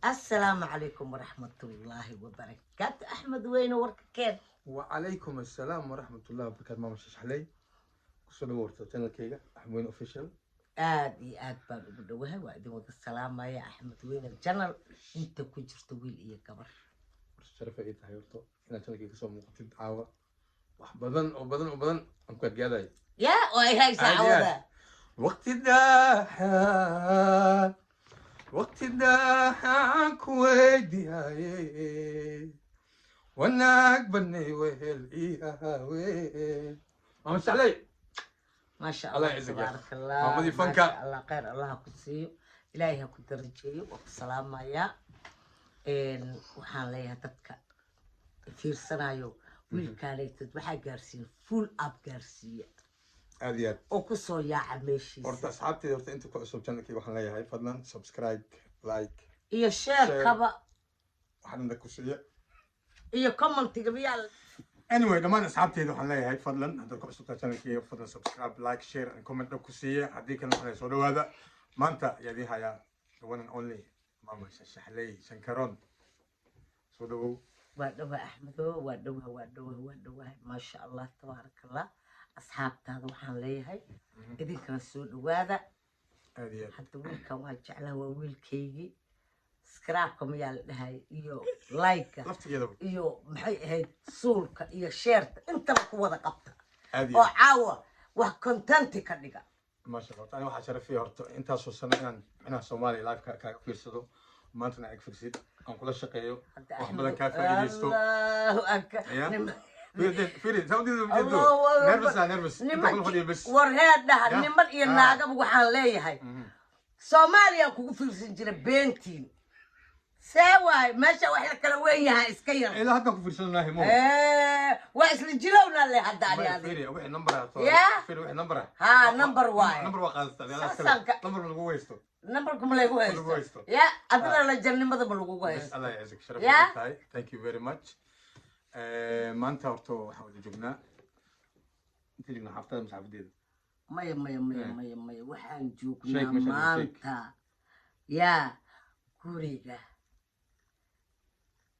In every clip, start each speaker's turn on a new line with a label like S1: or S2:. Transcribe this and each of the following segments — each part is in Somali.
S1: Assalaamu calaykum waraxmatullaahi wabarakaatu. Axmed Weyne, warka keen.
S2: وعليكم السلام ورحمة الله وبركاته. Maama Shashaxley, kusoo dhawo horta channelkayga Axmed Weyne Official.
S1: Aad iyo aad baan ugu dhowahay, waa idin wada salaamaya Axmed Weyne channel inta ku jirta, wiil iyo gabar.
S2: Horta sharaf ay tahay horta inaad channelkayga kasoo muuqatid caawa. Wax badan oo badan oo badan aan ku adgaaday.
S1: Yaa oo ay haysaa
S2: Aad iyo aad.
S1: cawada.
S2: Waqti daaxaan, waqti daaxaan ku weydiyaye, wanaag banay wehel ii ahaawe, Maama Shashaxley.
S1: Maasha
S2: Allah
S1: Allah.
S2: يعزك يا
S1: Tabaaraka Allah.
S2: Maamadii fanka.
S1: Maasha Allah, khayr Allah ha ku siiyo, Ilaahay ha ku darajeeyo. Waa ku salaamayaa. Waxaan leeyahay dadka fiirsanayo wiilkaanaytad waxaa gaarsiiya, full up gaarsiiya
S2: Aad iyo aad.
S1: oo kusoo yaaca meeshiisa.
S2: Horta asxaabteyda, horta inta ku cusub channelkayga, waxaan leeyahay fadlan subscribe, like
S1: iyo share-kaba.
S2: Waxaan inta ku siiya
S1: iyo commentiga miyaa?
S2: Anyway, dhammaan asxaabteyda waxaan leeyahay fadlan haddaad ku cusubtahay channelkayga, fadlan subscribe, like, share and comment dhab ku siiya. Haddii kalena waxaan leeyahay soo dhawaada. Maanta ayaa idiin hayaa the one and only Mama Shashaxley Shankaron. Soo dhawow.
S1: Waa dhawa, Axmedo, waa dhawa, waa dhawa, waa dhawahay. Maasha Allah, tabaaraka Allah. Asxaabtaada waxaan leeyahay idinkana soo dhawaada.
S2: Aad iyo aad.
S1: Hadda wiilkan waa jeclaha, waa wiilkaygii. Subscribe-ka mayaa la dhahay iyo like-ka
S2: laftigeedaba
S1: iyo maxay ahayd, suulka iyo share-ta, intaba ku wada qabta
S2: Aad iyo
S1: oo
S2: aad.
S1: caawa wax contenti ka dhiga.
S2: Maasha Allah. Horta aniga waxaa sharafiya horta intaasoo sano inaan micnaha Soomaaliya live kaaga fiirsado, maantana ag fiirsid, aan kula shaqeeyo,
S1: Hadda
S2: wax badan kaa faa'iidaysto.
S1: Allahu akbar.
S2: Ya. Fiiri, fiiri, sawdidu ujeedo.
S1: Allahu akbar.
S2: Nervous ah, nervous inta kula fadhiyo bes.
S1: War heedhaha,
S2: Ya.
S1: niman iyo naagaba waxaan leeyahay, Soomaaliya kugu fiirsan jira, beentiin see waay, meesha wax la kala weyn yahay iska yar.
S2: Ilaa haddaan ku fiirsanahay mo.
S1: Waa isla jilowna le hadda ani adi.
S2: Fiiri wixii number ah.
S1: Ya.
S2: Fiiri wixii number ah.
S1: Ha, number waaye.
S2: Number waa qaadataa.
S1: Saasaan
S2: Number lagu haysto.
S1: Numberka ma laygu
S2: Lagu
S1: haysto?
S2: Haysto.
S1: Ya, adina la jarnimada ma lagugu
S2: Bas.
S1: haysto?
S2: Allah يعزك, sharaf
S1: Ya.
S2: ay tahay. Thank you very much. Maanta horta waxaan wada joognaa, inta joognaa xaafadda mise xaafadeeda?
S1: Maya, maya, maya, maya, maya, waxaan joognaa
S2: Sheeg meeshaan, sheeg.
S1: maanta yaa guriga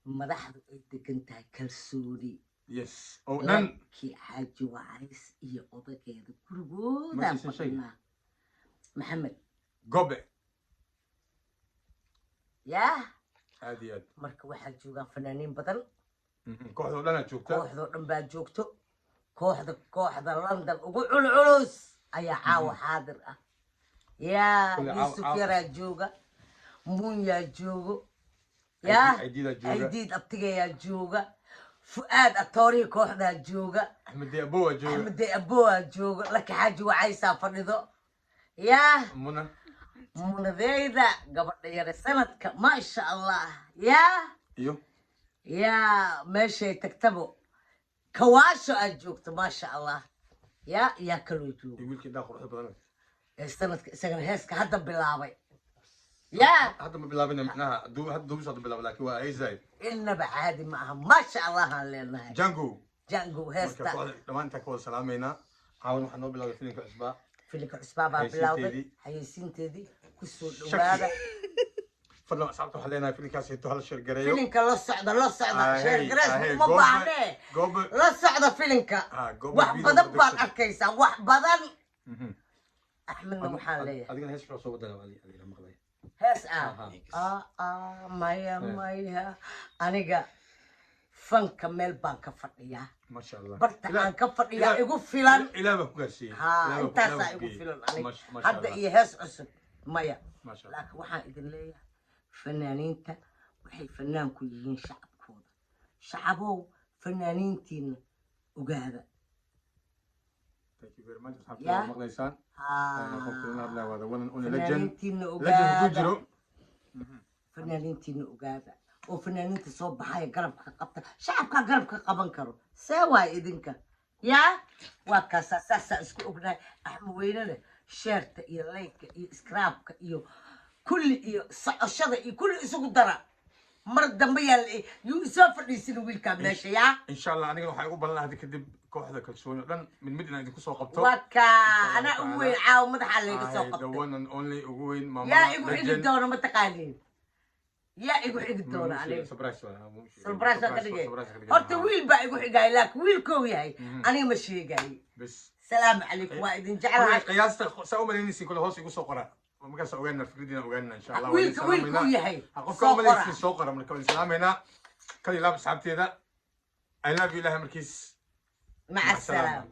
S1: madaxdu ay degan tahay, Kalsooni.
S2: Yes, oo dhan.
S1: Lakii Xaaji Wacays iyo odageeda gurigoodaan
S2: Magaciisa sheeg.
S1: fadhinaa, Maxamed
S2: Gobe.
S1: Yaa.
S2: Aad iyo aad.
S1: Marka waxaa joogaan fanaaniin badan.
S2: Kooxda oo dhan aad joogta.
S1: Kooxdoo dhan baa joogto. Kooxda London ugu culculus ayaa caawa xaadir ah yaa.
S2: Kule
S1: Yuusuf yaraa jooga, Muunyaa joogo, yaa.
S2: Aydiidaa jooga.
S1: Aydiid abtigayaa jooga, Fu'aad atoorihii kooxdaa jooga.
S2: Axmed Abowa jooga.
S1: Axmede Abowaa jooga, Laki Xaaji Wacaysaa fadhido, yaa.
S2: Muna.
S1: Munadeyda gabadha yare sanadka, maasha Allah, yaa.
S2: Iyo
S1: yaa meeshay tagtabo kawaasho aad joogto, maasha Allah. Yaa, yaa kaloo joogo?
S2: Iyo wiilkii indhaha quruxda badan.
S1: Ee sanadka, isagana heeska hadda bilaabay, yaa.
S2: Hadda ma bilaabina, macnaha hadda duubis hadda bilaaba, laakiin waa heesay.
S1: Inaba caadi ma aha, maasha Allah aan leenahay.
S2: Jango.
S1: Jango.
S2: Marka
S1: heesta.
S2: Kooxda dhammaan intaan ka wada salaameynaa. Caawan waxaa noo bilowday filimka cusbaa.
S1: Filimka cusbaa baa bilowday.
S2: Xayeysiinteedii.
S1: Xayeysiinteedii kusoo
S2: Shaki.
S1: dhawaada.
S2: Fadlan asxaabta waxaan leenahay filimkaas hito hala share gareeyo.
S1: Filimka la socda, la socda.
S2: Ahey,
S1: Share gareys
S2: ahey,
S1: uma baahnee. La socda filimka.
S2: Ah, goobe
S1: Wax
S2: video
S1: badan baad
S2: production.
S1: arkaysaa, wax badan. Axmedna waxaan leeyahay
S2: Adigana hees wuxuu soo wadaa adiga maqlay.
S1: Hees ah?
S2: Aha.
S1: Ah, ah, maya, maya, aniga fanka meel baan ka fadhiyaa.
S2: Maasha Allah.
S1: Barta aan ka fadhiyaa igu filan.
S2: Ilaah baa ku gaarsiiyey.
S1: Ha.
S2: Ilaah baa
S1: Intaasaa
S2: ilaah baa ku
S1: igu
S2: geeyey.
S1: filan aniga.
S2: Maasha
S1: Hadda
S2: Allah.
S1: iyo hees cusub maya.
S2: Maasha Allah.
S1: Laakiin waxaan idin leeyahay, fanaaniinta waxay fanaan ku yihiin shacabkooda. Shacabow, fanaaniintiina ogaada.
S2: Thank you very much. Asxaabta
S1: Ya.
S2: waa maqlaysaan. Qofka la hadlaya waa the one and only legend.
S1: Fanaaniintiina
S2: Legend hadduu
S1: ogaada.
S2: jiro.
S1: Fanaaniintiina ogaada oo fanaaniinta soo baxaya garabka qabta. Shacabkaa garabka qaban karo, see waay idinka yaa? Waa kaasaa, saasaa isku ognahay. Axmed Weynene, share-ta iyo like-ka iyo subscribe-ka iyo kulli iyo socoshada iyo kulli isugu dara. Mar dambe yaa yuu isoo fadhiisin wiilkaa meesha, yaa.
S2: Insha Allah, aniga waxaa igu ballan hadda kadib kooxda Kalsooni oo dhan mid mid inaan idinku soo qabto.
S1: Waa kaa
S2: Insha
S1: anaa
S2: Allah
S1: ugu
S2: ta'ala.
S1: weyn caawa, madaxaa layga soo
S2: Ay, the
S1: qabtay.
S2: one and only ugu weyn maamada
S1: Yaa igu xigi
S2: legend.
S1: doono, ma taqaaniin? Yaa igu xigi doona aniga?
S2: Surprise waa, ma u sheegin.
S1: Surprise waa ka dhigay.
S2: Surprise ka dhigay.
S1: Horta wiil baa igu xigaya, laakiin wiilkou yahay aniga ma sheegayo.
S2: Bes.
S1: Salaamu calaykum, waa idin jeclahay.
S2: Qiyaasta saa u malaynaysiin kule hoos igu soo qora, markaas ogaanna, fikradiina ogaanna, insha Allah.
S1: Wiilka wiilkuu yahay
S2: Ha, qofka
S1: soo
S2: u malaynaysiin
S1: qora.
S2: Soo qora. Marka waan islaamaynaa, kal ilaab asxaabteeda. I love you. Ilahay markiis.
S1: Maca asalaama.